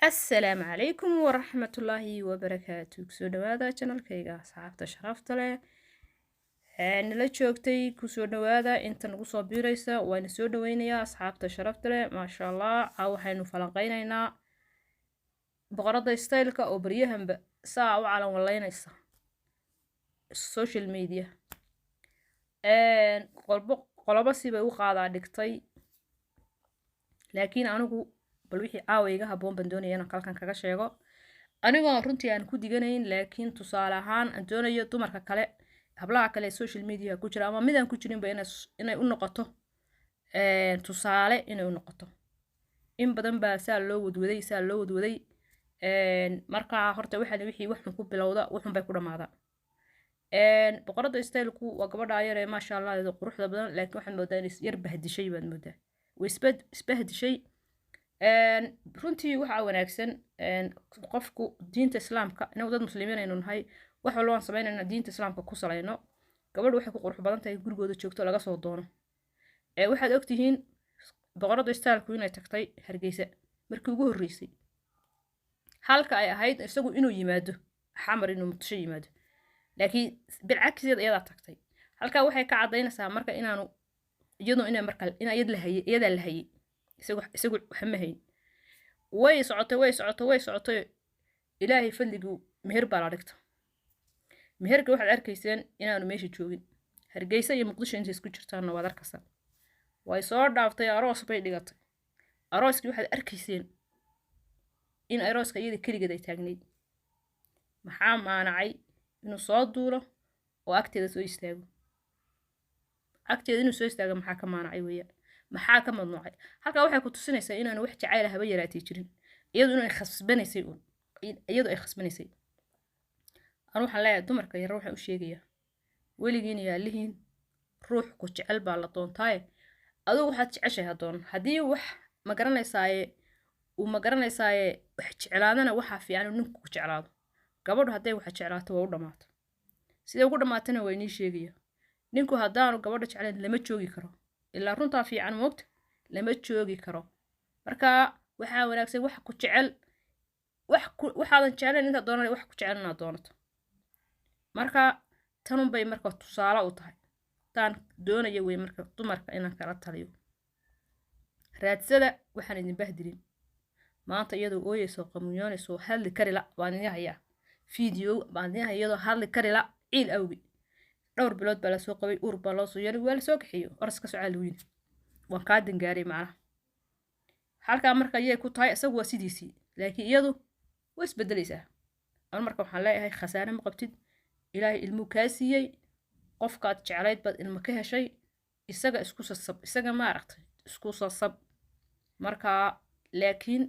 Asalaamu calaykum waraxmatullaahi wabarakaatu. Kusoo dhawaada channelkayga, asxaabta sharafta leh ee nala joogtay. Kusoo dhawaada inta nagu soo biiraysa, waana soo dhaweynayaa, asxaabta sharafta leh. Maasha Allah, caa waxaynu falanqeynaynaa Boqorada Styleka oo baryahanba saa u calan waleynaysa social media. Qolbo qolobo sibay u qaadaa dhigtay, laakiin anigu bal wixii caawa iga habboon baan doonaya inaan halkan kaga sheego, anigoo runtii aan ku diganayn, laakiin tusaale ahaan aan doonayo dumarka kale, hablaha kale ee social media ku jira ama midaan ku jirinba inay u noqoto tusaale, inay u noqoto. In badan baa saa loo wadwaday, saa loo wadwaday. Markaa horta waxaan wixii waxun ku bilowda wuxun bay ku dhamaadaan. Boqorada Styleku waa gabadha yar ee, maasha Allah, quruxda badan, laakiin waxaad moodaa inay yar bahdishay baad moodaa, way isbahdishay runtii. Waxaa wanaagsan qofku diinta Islaamka, inagu dad Muslimiin aynu nahay, wax walba waan samaynayna diinta Islaamka ku salayno. Gabadhu waxay ku qurux badan tahay gurigooda joogto laga soo doono. Waxaad ogtihiin Boqorada Styleku inay tagtay Hargeysa markii ugu horreysay, halka ay ahayd isagu inuu yimaado Xamar, inuu Muqdisho yimaado, laakiin bilcagsigeed iyadaa tagtay. Halkaa waxay ka caddaynaysaa marka inaanu iyadu ina marka in iyad la hayay, iyadaa la hayay, isagu waxa ma hayn. Way socotay, way socotay, way socotay. Ilaahay fadligii meher baa la dhigta. Meherka waxaad arkayseen inaanu meesha joogin. Hargeysa iyo Muqdisho intay isku jirtaanna waad arkaysaa. Way soo dhaaftay, aroos bay dhigatay. Arooskii waxaad arkayseen in arooska iyada keligeed ay taagnayd. Maxaa maanacay inuu soo duulo oo agteeda soo istaago? Agteeda inuu soo istaago maxaa ka maanacay weeyaan? Maxaa ka mamnuucay? Halkaa waxay ku tusinaysaa inaanu wax jacayl haba yaraatay jirin, iyadu inay khasbanaysay uun, iyadu ay khasbanaysay. Anu waxaan leeyahay dumarka yar, waxaan u sheegayaa, weligiin yaalihiin ruux ku jecel baa la doontaaye, adigu waxaad jeceshahay ha doonan. Haddii wax ma garanaysaaye uu ma garanaysaaye wax jeclaadana, waxaa fiican inuu ninku ku jeclaado. Gabadhu hadday wax jeclaato, waa u dhammaato. Siday ugu dhammaatana waa inii sheegaya. Ninku haddaanu gabadha jeclayn, lama joogi karo. Ilaa runtaa fiican moogta, lama joogi karo. Marka waxaa wanaagsan wax ku jecel, wax ku waxaadan jeclayn intaad doonanay, wax ku jecel inaad doonato. Marka tanunbay marka tusaale u tahay taan doonaya wey. Marka dumarka inaan kala taliyo, raadsada waxaan idin bahdilin. Maanta iyadoo ooyeyso, qamuunyoonayso, hadli kari la baan idin hayaa video, baan idin haya iyadoo hadli kari la ciil awgi. Dhowr bilood baa lasoo qabay, uur baa loo soo yeelay, waa lasoo kaxeeyo, oras ka socaa lagu yidhi, waan kaa dangaaray macnaha. Halkaa marka ayay ku tahay, isagu waa sidiisii, laakiin iyadu way isbedelaysaa. Anu marka waxaan leeyahay, khasaare ma qabtid. Ilaahay ilmuu kaa siiyey, qofkaad jeclayd baad ilmo ka heshay. Isaga isku sasab, isaga maaragtay isku sasab. Marka laakiin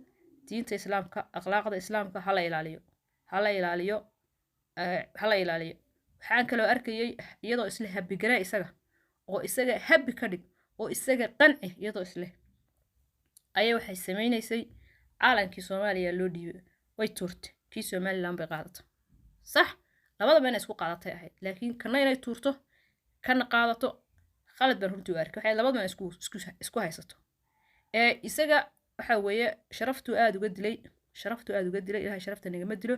diinta Islaamka, akhlaaqda Islaamka hala ilaaliyo, hala ilaaliyo, hala ilaaliyo. Waxaan kaloo arkayay iyadoo isle habigaree isaga, oo isaga habi ka dhig, oo isaga qanci, iyadoo isleh ayaa waxay samaynaysay caalankii Soomaaliya loo dhiibay way tuurtay, kii Somaliland bay qaadatay. Sax, labadaba inay isku qaadatay ahayd, laakiin kana inay tuurto, kana qaadato, khalad baan runtii u arkay. Waxay labadaba isku haysato ee isaga waxa weeye sharaftuu aada uga dilay, sharaftuu aada uga dilay. Ilahay sharafta nagama dilo.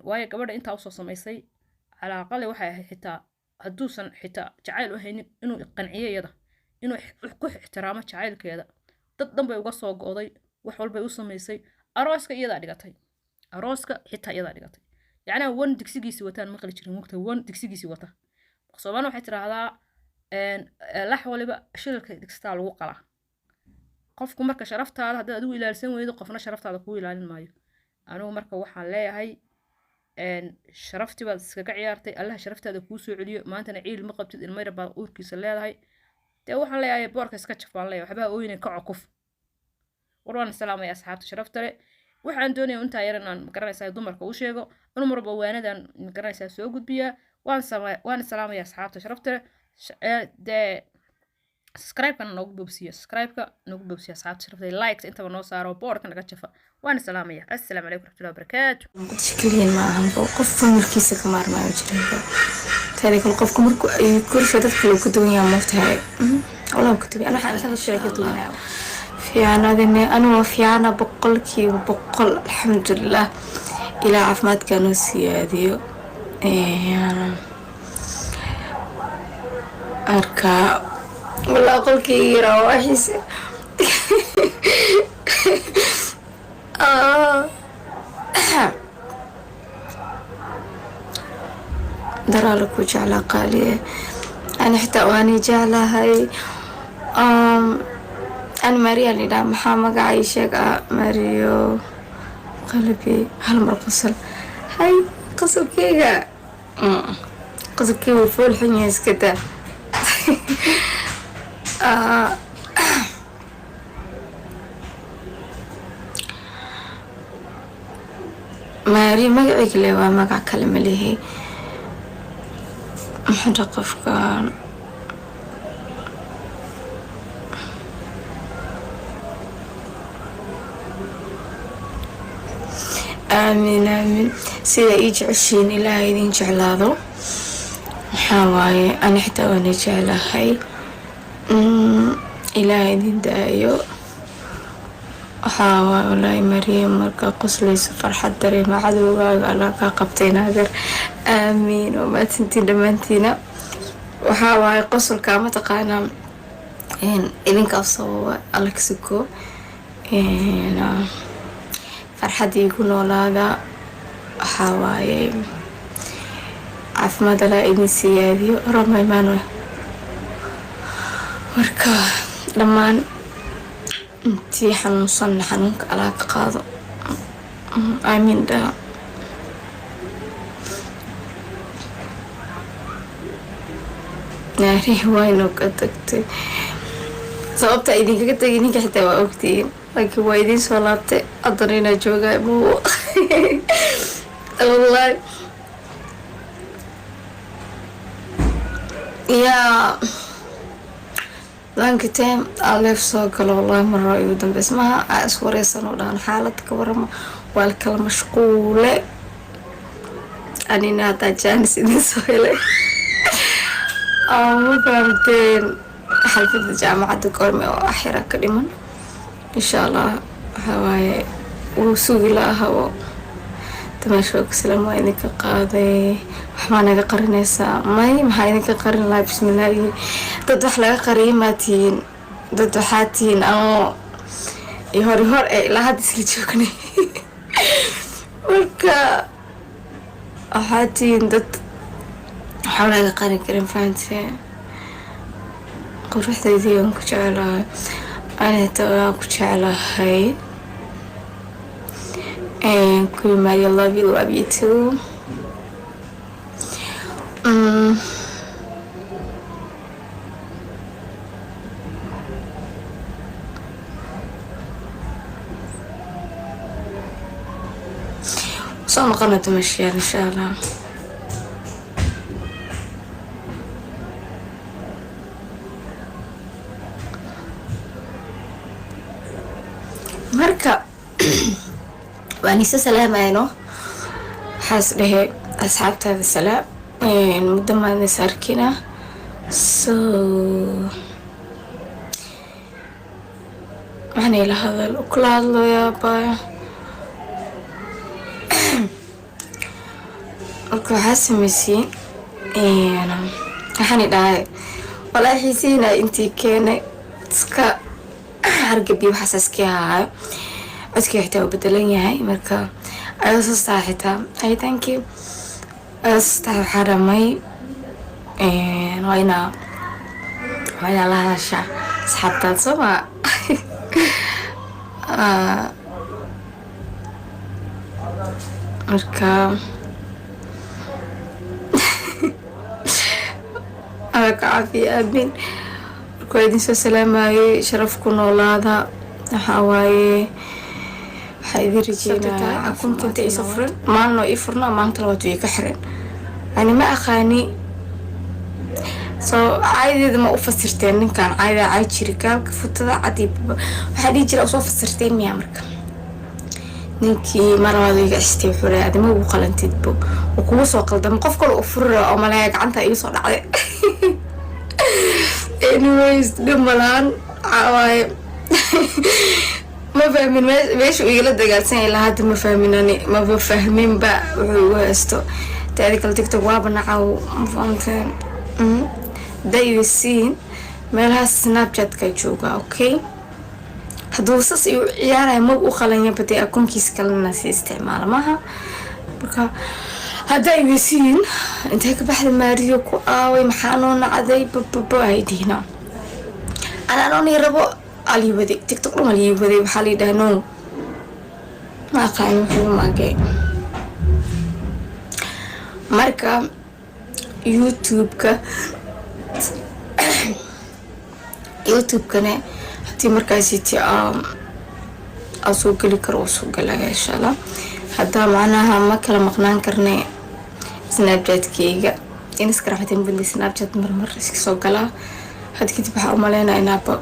Waayo gabadha intaa usoo samaysay, calaa aqali waxay ahayd xitaa hadduusan xitaa jacayl u haynin, inuu qanciyo iyada, inuu ku ixtiraamo jacaylkeeda. Dad dhan bay uga soo go'day, wax walbay u samaysay. Arooska iyadaa dhigatay, arooska xitaa iyadaa dhigatay. Yacnaa wan digsigiisi wataan maqli jirin mugta, wan digsigiisi wata. Soomaali waxay tidhaahdaa, lax waliba shilka digsitaa lagu qalaa. Qofku marka sharaftaada haddaad adigu ilaalsan weydo, qofna sharaftaada kuu ilaalin maayo. Anigu marka waxaan leeyahay, sharaftii baad iskaga ciyaartay, Allaha sharaftaada kuu soo celiyo. Maantana ciil ma qabtid, ilmo yar baad uurkiisa leedahay. Dee waxaan leeyahay, boorka iska jaf baan leeyahay, waxbaa ooyne, ka cokuf. War waan salaamaya asxaabta sharafta leh. Waxaan doonaya intaa yar inaan magaranaysaa dumarka u sheego. Anu marba waanadan magaranaysaa soo gudbiyaa. Waan salaamaya asxaabta sharafta leh. Dee subscribe-kana noogu boobsiya, subscribe-ka noogu boobsiya, asxaabta sharafta, likes intaba noo saaro, boorka naga jafa. Waan salaamaya. Assalaamu calaykum waraxmatullahi wabarakaatu. Muqdisho keliyan ma ahanba, qof familkiisa ka maarmaayo jirinba. Teeda kale, qofku markuu ay korsha dadka loo ka duwan yahay, moogtahay, walaa ka duwan. Ana waxaan sheega ka duwanaya. Fiicanadine, anu waa fiicana 100%, alxamdulilah. Ilaa caafimaadka noo siyaadiyo. Marka walaa qolkii yaraa waa xiise. Daraala ku jeclaa qaaliye, ani xitaa waani jeclahay. Ani Maria lidhaa, maxaa magaca ii sheeg? Ah, Mario Qalbi. Hal mar qosol. Hay, qosolkeyga, qosolkeyga wuu fool xun yahay, iska daa. Mario magaceyga le waa, magac kale ma lihi. Muxuudha qofkan? Aamin, aamin. Sida ii jeceshiin Ilaaha idin jeclaado. Maxaa waaye, ani xitaa waana jeclahay. Ilaaha idin daayo. Waxaa waaye, walaahi Maryam, markaa qoslayso farxad dareema. Cadowgaaga Alla kaa qabtay naagar. Aamiin, waa mahadsantiin dhammaantiina. Waxaa waaye qosolka, mataqaanaa, idinkaa sababa, Alla ka suko. Farxad iigu noolaada. Waxaa waaye, caafimaad Allaa idin siyaadiyo. Roma Emmanuel. Marka dhammaan intii xanuunsanna xanuunka Allaa ka qaado, aamiin dhaha. Naarihi waynoo ka tagtay. Sababta idinkaga tegay ninka xitaa waa ogtihiin, laakiin waa idiin soo laabtay. Haddana inaa joogaa ma, wallahi. Yaa lankitem aleef soo galo, wallahi marra igu dambeys maha aa iswareysan oo dhahan xaalad ka warama. Waa la kala mashquule. Anina haddaa jaanis idin soo helay, ma fahamteen? Xalfada jaamacadda goorme oo axira ka dhiman, insha Allah. Waxaa waaye, wuu sugi la-ahabo. Tamaashoog salaam waa idinka qaaday. Waxbaa naga qarinaysaa? May, maxaa idinka qarin lahaa? Bismillaahi, dad wax laga qariyay maa tihiin? Dad waxaa tihiin anoo iyo hori hor ee ilaa hadda isla joognay. Marka waxaa tihiin dad waxaa laga qarin karin, fahanteen? Quruxdaydii aan ku jeclahay, anita waan ku jeclahay. Queen Maria, love you, love you too. Soo noqona dumashiyaal, insha Allah. Marka waan isa salaamayno. Waxaas dhehe asxaabtaada salaam, muddo maadis arkina. So waxaan ila hadal kula hadlayaa baya. Marka waxaa sameysiin, waxaan idhahay walaa xiisiina intii keenay iska hargabiyo, waxaas iska haayo. Codkii xitaa uu bedelan yahay. Marka ayadoo saas xitaa ay, thank you, ayadoo saas tahay, waxaa dhamay waa inaa la hadashaa asxaabtaad, soo ma? Marka Alla ka caafiya, aamin. Marka waa idin soo salaamayay. Sharaf ku noolaada. Waxaa waaye, waxaa idin rajeynayaa akoonka inta iisoo furin. Maalin oo ii furnaa, maalinta labaad way ka xiran. Yani ma aqaani. Soo caayadeeda ma u fasirteen? Ninkan caayada caay jiri, gaalka futada cad iyo waxaa dhihi jira, usoo fasirteen miyaa? Marka ninkii mar labaad iga cestay, wuxuu leeyahay adima ugu qalantidbo, uu kugu soo qaldama, qof kale uu furira oo maleeya gacanta iga soo dhacday. Anyways, dhib malaan. Waxaa waaye, Ma fahmin meesha uu igala dagaalsan yahay. Ilaa hadda ma fahmin, ani maba fahminba wuxuu igu haysto. Taadi kale, TikTok waaba nacaw, ma fahamteen? Dayusiin meelahaas Snapchatka jooga. Okay, hadduu sas iu ciyaaraya, mag u qalanya badee akoonkiisa kalena si isticmaala maaha. Marka haddaa iweysiin, "Intee ka baxda Maariyo? Ku aaway? Maxaa noo nacday?" Bababa ay dhihina. Anaa noonii rabo alii waday TikTok dhum alii waday. Waxaa la yidhaha, no, ma aqaan wuxuu maagay. Marka YouTube-kana haddii markaasiti aa soo geli karo, waa soo galaya, insha Allah. Haddaa macnaha ma kala maqnaan karne Snapchatkeyga, Instagram haddii badni, Snapchat marmar iska soo galaa. Had kadib waxaa umaleynaa inaaba